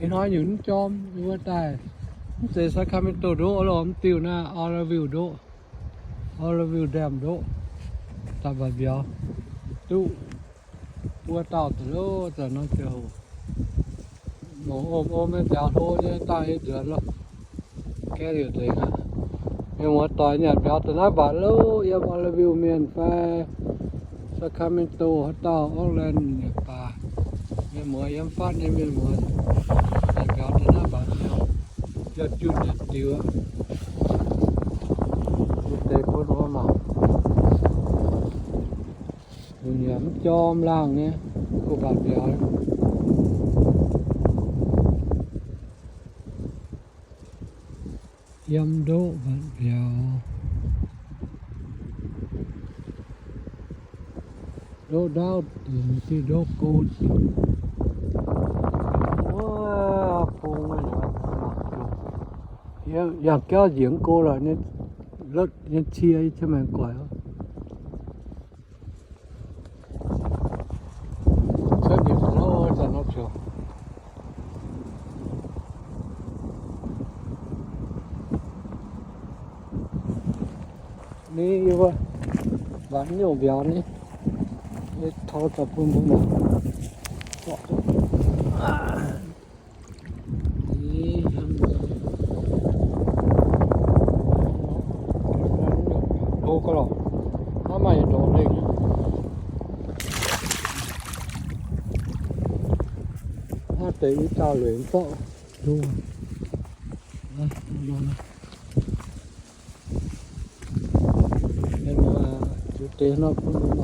Ih hnoi nyungc mv jorm, yie mbuo daaih mv zeiz Sacramento ndoqv, lorz mv diuh naaiv Oroville ndoqv, Oroville Dam ndoqv, daaih mbatc mbiauz duqv. Mbuo dauh deix loh, zanc nor ziouc hoc. Longc om-om nyei nziaaux hlo nyei daaih nyei nzuonx loh. Gaeqv liouc nzengc aqv. Mienh muoz doic nyanc mbiauz daaih naaiv mbatc loh, yiem Oroville mienh fai Sacramento haaix dauh, Oakland nyei baac, mienh muoz yiem fatv nyei mienh muoz nyanc mbiauz daaih naaiv mbatc mbiauz, biauv junh nyanc diuh aqv. Mv deix bun wuov mangc. Nyanc mv jorm laangh nyei, kuh mbatc mbiauz. Yiem ndoqv mbatc mbiauz. Ndoqv ndaauv dingc, diuh ndoqv go dingc. Wuov bung, yangh jauv njiec mv go lorqc, lotv nyei cie, cie maengx guaix oc. Cuotv nyei loh, zanc nor ziouc. Ni yie mbuo mbatc nyungc mbiauz ni, yie tov daaih bun mbuo mangc. Hlo gauh lorqc, hnangv maaih yietc ndorqc lengh. Hnangv deix i dauh lueic mv zorqv. Mienh muoz, ziux deix nor bun mbuo